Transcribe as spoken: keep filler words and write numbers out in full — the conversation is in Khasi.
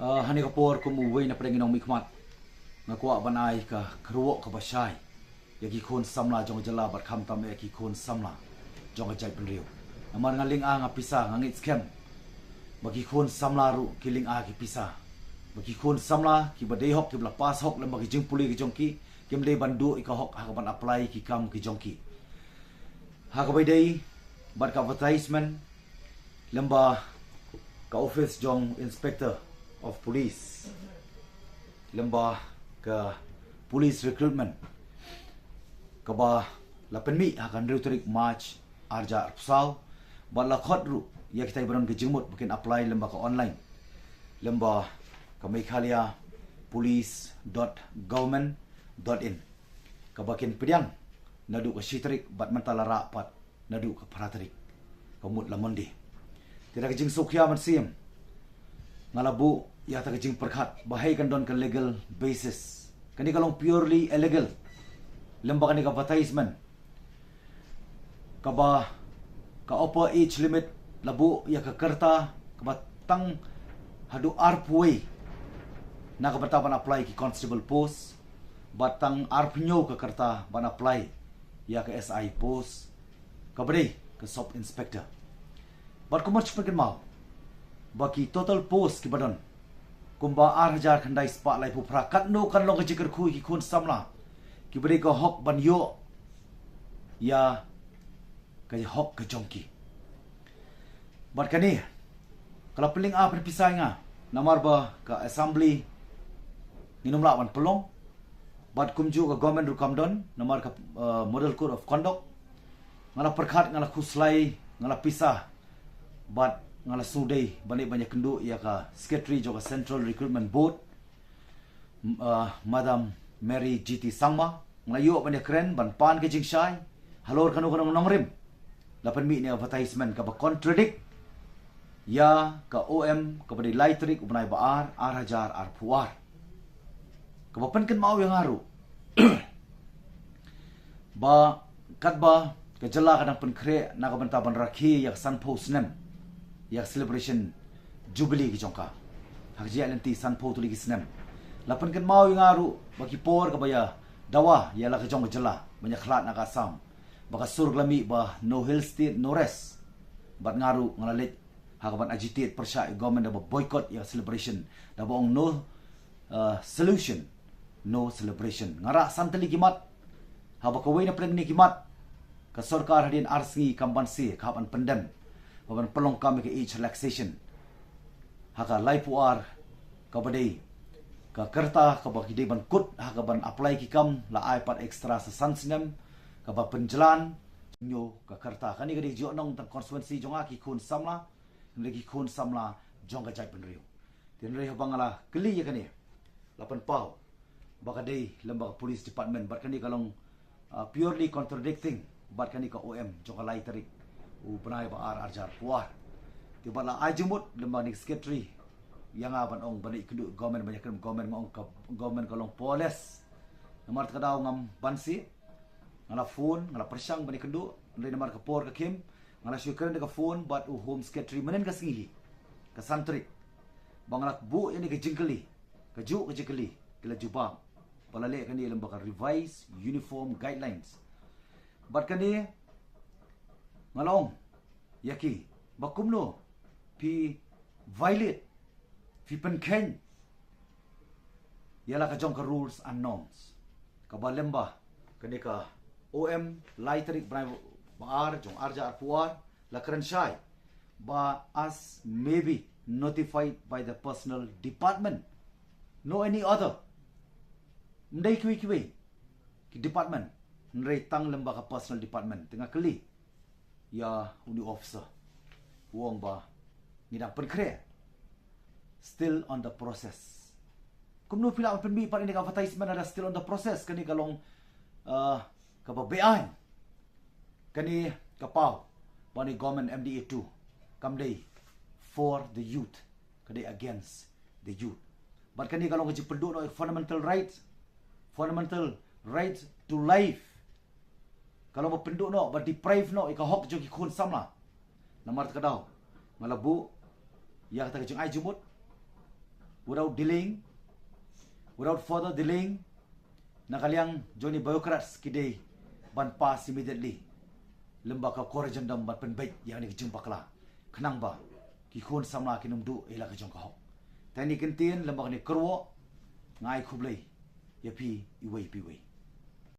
Uh, ha kane ka por kum uwei na pdeng ki nongmihkhmat, nga kwah ban ai ka kyrwoh kaba shai ïa ki khun samla jong ka jylla bad khamtam ïa ki khun samla jong ka jaitbynriew. Namar nga lynga nga pisa, nga ngeit skhem ba ki khun samla ruh ki lynga ki pisa, ba ki khun samla kiba dei hok, kiba la pass hok lem bad ki jingpule ki jong ki, kim dei ban duh ïa ka hok ha kaban apply ki kam ki jong ki. Ha kaba ïadei bad ka advertisement lem bad ka office jong Inspector of Police, lem bad ka police recruitment, kaba la pynmih ha ka hynriew tarik March arhajar arphew saw, bad la khot ruh ïa kita kiba don ka jingmut ba kin apply lem bad ka online, lem bad ka Meghalaya Police dot government dot in, kaba kin pdiang naduh ka shi tarik bad mynta la rah pat naduh ka phra tarik, ka mut la Monday. Te da ka jingsngewkhia mynsiem, nga la buh ïa kata ka jingpyrkhat ba haei kan don ka legal basis. Kane ka long purely illegal. Lem bad kane ka advertisement, kaba ka upper age limit, la buh ïa ka rta kaba tang haduh arphew wei na ka bynta ban apply ki constable post, bad tang arphew hynñiew ka rta ban apply ïa ka S I post, kaba dei ka sub inspector. Bad kumno shu pynkynmaw ba ki total post kiba don kumba arhajar khyndai spah laiphew phra. Katno kan long ka jingkyrkhu ïa ki khun samla kiba dei ka hok ban ïoh ïa ka hok ka jong ki? Bad kane ka la pynlynga pynpisa ïa nga, namar ba ka assembly ngin ym lah ban pynlong, bad kumjuh ka government ruh kam don namar ka, uh, model code of conduct. Nga la pyrkhat, nga la khuslai, nga la pisa, bad nga la sngewdei ban ïa, ban ïakynduh ïa ka secretary jong ka Central Recruitment Board, m-, uh, Madam Mary G T Sangma. Nga la ïoh ban ïakren ban pan ka jingshai halor kano kano ka nongrim. La pynmih ïa ka advertisement kaba contradict ïa ka O M kaba dei lai tarik u bnai ba ar, arhajar arphew ar, kaba pynkynmaw ïa nga ruh ba katba ka jylla ka dang pynkhreh na ka bynta ban rakhe ïa ka sanphew snem ïa ka celebration jubilee ki jong ka, ha ka jingïaid lynti sanphew tylli ki snem, la pynkynmaw ïa nga ruh ba ki por kaba ïa dawa ïa la ka jong ka jylla ban ïakhlad na ka Assam, ba ka sur ka la mih ba No Hill State, No Rest. Bad nga ruh nga la leit ha kaban agitate pyrshah ïa ka government da ba boycott ïa ka celebration, da ba ong no, uh, solution, no celebration. Nga rah san tylli ki mat, haba kawei na pdeng kine ki mat ka sorkar hadien ar sngi kam banse, ka hap ban pyndem ba ban pynlong kam ïa ka age relaxation ha ka laiphew ar, kaba dei ka rta kaba ki dei ban kut ha kaban apply ki kam, la ai pat extra sa san snem kaba pynjlan. Hynñiew ka rta. Kane ka dei jingïakhun tang constituency jong nga, ki khun samla, hynrei ki khun samla jong ka jaitbynriew. Te hynrei haba nga la kylli ïa kane, la pynpaw ba ka dei lem bad ka police department, bad kane ka long, uh, purely contradicting bad kane ka O M jong ka lai tarik u bnai ba ar, arhajar arphew ar. Te bad la ai jingmut lem bad kane ka secretary ïa nga ban ong ban ïakynduh government, ban ïakynduh government, nga ong ka government ka long powerless. Namar kata ka daw ngam banse. Nga la phone, nga la pyrshang ban ïakynduh, hynrei namar ka por ka khim, nga la shu ïakren da ka phone bad u Home Secretary mynhynnin ka sngi hi, ka san tarik, ba nga la buh ïa kane ka jingkylli, kajuh ka jingkylli ki la jubab ba la leh kane lem bad ka Revised Uniform Guidelines. Bad kane nga la ong ïa ki ba kumno phi violate, phi pynkheiñ ïa la ka jong ka rules and norms. Kaba lem bad kane ka O M lai tarik bnai ba ar jong arhajar arphew ar, la kren shai ba as may be notified by the personnel department, no any other. Ym dei kiwei kiwei ki department, hynrei tang lem bad ka personnel department. Te nga kylli ïa une u officer, u ong ba ngi dang pynkhreh, still on the process. Kumno phi lah ban pynmih pat ïa kane ka advertisement lada still on the process? Kane ka long, uh, kaba beaiñ. Kane ka paw ba une u government M D A two kam dei for the youth, ka dei against the youth. Bad kane ka long ka jingpynduh noh ïa ka fundamental right, fundamental right to life. Ka long ba pynduh noh, ba deprive noh ïa ka hok jong ki khun samla. Namar kata ka daw nga la buh ïa kata ka jingai jingmut, Without delaying, without further delaying, na ka liang jong ini bureaucrats ki dei ban pass immediately lem bad ka corrigendum ban pynbeit ïa kane ka jingbakla, khnang ba ki khun samla kin ym duh ïa la ka jong ka hok. Te ha kane ka kyntien lem bad kane ka kyrwoh, nga ai khublei ïa phi iwei pa iwei.